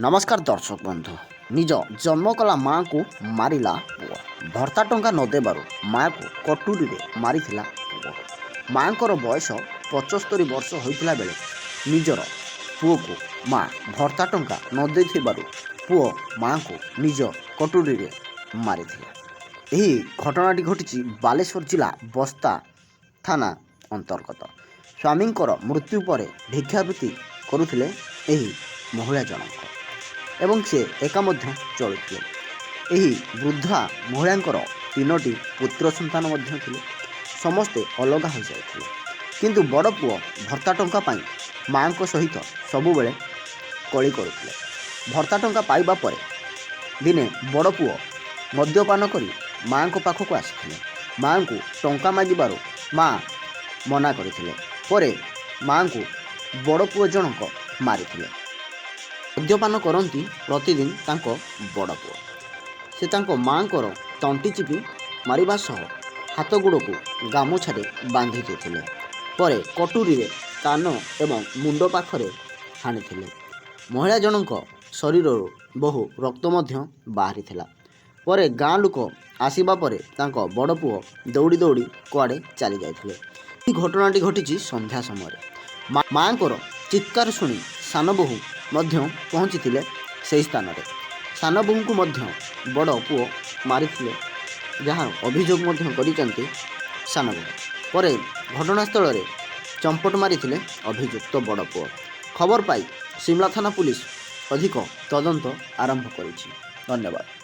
ନମସ୍କାର ଦର୍ଶକ ବନ୍ଧୁ। ନିଜ ଜନ୍ମ କଲା ମାଆକୁ ମାରିଲା ପୁଅ। ଭର୍ତ୍ତା ଟଙ୍କା ନ ଦେବାରୁ ମାଆକୁ କଟୁରୀରେ ମାରିଥିଲା ପୁଅ। ମାଆଙ୍କର ବୟସ 75 ବର୍ଷ ହୋଇଥିଲା ବେଳେ ନିଜର ପୁଅକୁ ମା ଭର୍ତ୍ତା ଟଙ୍କା ନ ଦେଇଥିବାରୁ ପୁଅ ମାଆଙ୍କୁ ନିଜ କଟୁରୀରେ ମାରିଥିଲା। ଏହି ଘଟଣାଟି ଘଟିଛି ବାଲେଶ୍ୱର ଜିଲ୍ଲା ବସ୍ତା ଥାନା ଅନ୍ତର୍ଗତ। ସ୍ୱାମୀଙ୍କର ମୃତ୍ୟୁ ପରେ ଭିକ୍ଷାବୃତ୍ତି କରୁଥିଲେ ଏହି ମହିଳା ଜଣକ ଏବଂ ସେ ଏକା ମଧ୍ୟ ଚଳୁଥିଲେ। ଏହି ବୃଦ୍ଧା ମହିଳାଙ୍କର ତିନୋଟି ପୁତ୍ର ସନ୍ତାନ ମଧ୍ୟ ଥିଲେ। ସମସ୍ତେ ଅଲଗା ହୋଇଯାଇଥିଲେ, କିନ୍ତୁ ବଡ଼ ପୁଅ ଭର୍ତ୍ତା ଟଙ୍କା ପାଇଁ ମାଆଙ୍କ ସହିତ ସବୁବେଳେ କଳି କରୁଥିଲେ। ଭର୍ତ୍ତା ଟଙ୍କା ପାଇବା ପରେ ଦିନେ ବଡ଼ ପୁଅ ମଦ୍ୟପାନ କରି ମାଆଙ୍କ ପାଖକୁ ଆସିଥିଲେ। ମାଆଙ୍କୁ ଟଙ୍କା ମାଗିବାରୁ ମା ମନା କରିଥିଲେ। ପରେ ମାଆଙ୍କୁ ବଡ଼ ପୁଅ ଜଣକ ମାରିଥିଲେ। ମଦ୍ୟପାନ କରନ୍ତି ପ୍ରତିଦିନ ତାଙ୍କ ବଡ଼ ପୁଅ। ସେ ତାଙ୍କ ମାଆଙ୍କର ତଣ୍ଟି ଚିପି ମାରିବା ସହ ହାତ ଗୋଡ଼କୁ ଗାମୁଛାରେ ବାନ୍ଧି ଦେଇଥିଲେ। ପରେ କଟୁରୀରେ କାନ ଏବଂ ମୁଣ୍ଡ ପାଖରେ ହାଣିଥିଲେ। ମହିଳା ଜଣଙ୍କ ଶରୀରରୁ ବହୁ ରକ୍ତ ମଧ୍ୟ ବାହାରିଥିଲା। ପରେ ଗାଁ ଲୋକ ଆସିବା ପରେ ତାଙ୍କ ବଡ଼ ପୁଅ ଦୌଡ଼ି ଦୌଡ଼ି କୁଆଡ଼େ ଚାଲି ଯାଇଥିଲେ। ଏହି ଘଟଣାଟି ଘଟିଛି ସନ୍ଧ୍ୟା ସମୟରେ। ମାଆଙ୍କର ଚିତ୍କାର ଶୁଣି ସାନ ବୋହୂ ମଧ୍ୟ ପହଞ୍ଚିଥିଲେ ସେହି ସ୍ଥାନରେ। ସାନ ବୋହୂଙ୍କୁ ମଧ୍ୟ ବଡ଼ ପୁଅ ମାରିଥିଲେ, ଯାହାର ଅଭିଯୋଗ ମଧ୍ୟ କରିଛନ୍ତି ସାନ ବୋହୂ। ପରେ ଘଟଣାସ୍ଥଳରେ ଚମ୍ପଟ ମାରିଥିଲେ ଅଭିଯୁକ୍ତ ବଡ଼ ପୁଅ। ଖବର ପାଇ ସିମଲା ଥାନା ପୁଲିସ ଅଧିକ ତଦନ୍ତ ଆରମ୍ଭ କରିଛି। ଧନ୍ୟବାଦ।